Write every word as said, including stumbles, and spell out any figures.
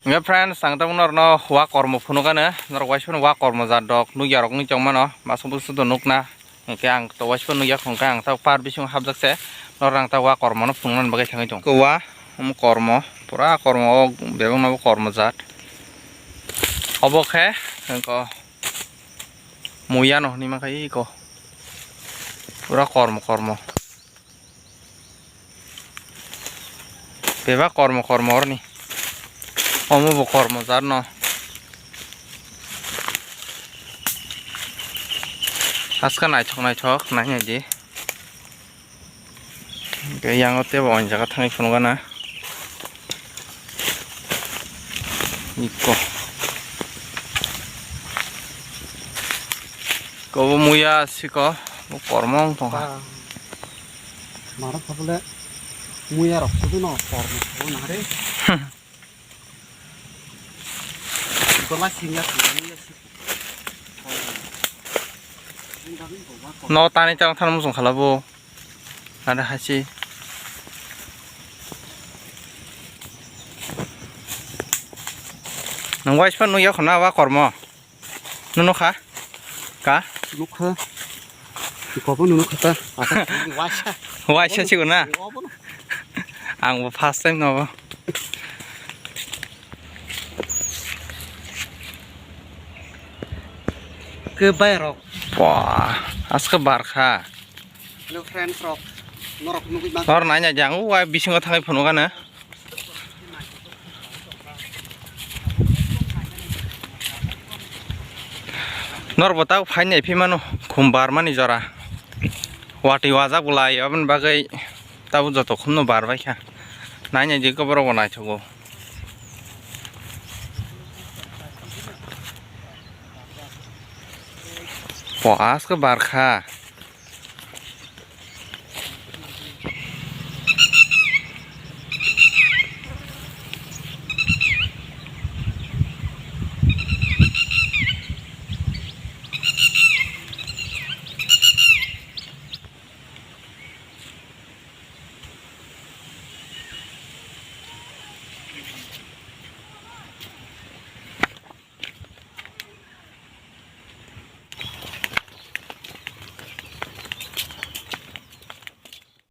Hingke friends, ang tabuk norokno wa kormo phunukgano, norok waisa phano wa kormo jat rok nukya rok wngwi tongmano, masa busu do nukna. Hingke ang to waisa phano nukya, hingke ang tabuk par bisingo hapjak se, norok ang tabuk wa kormo no phunuknani bagwi thangwi tongo. Wa, omo kormo, pura kormo o, bebak no bo kormo jat. Obo khe, hingke muya no hinwi mankha iko, pura kormo kormo. Bebak kormo kormo oroni. Omo bo kormo jat no. Aska naithok naithok nai nai di. Hingke yang o tebo o jaga thangwi phunukgana. Iko. Kobo muya siko, bo kormo wng tongkha. Ba. Mara khabole muya rok kudu no kormo sabo nare. Gola singya singya muya siko. No tani tang than muchung khala bo. Ada hasi. Nang waisa phano nukya khuna wa kormo. Nunu kha? Ka? Nukha. Kobo nunu kha ta. Waisa. Waisa sigo na? Obo no. Ang bo first time no. Ke bai rok. Wah, aska bar kha. Hello friends rok. Norok nugwi man. Nor nai nai jang, wa bisingo thangwi phunukgana. Norbo tabo phainai phimano khum barmani jora. Watwi wajak bolai aboni bagwi tabo joto khumno barbaikha. Nainai di koborok bo naithogo. Bo asko barkha.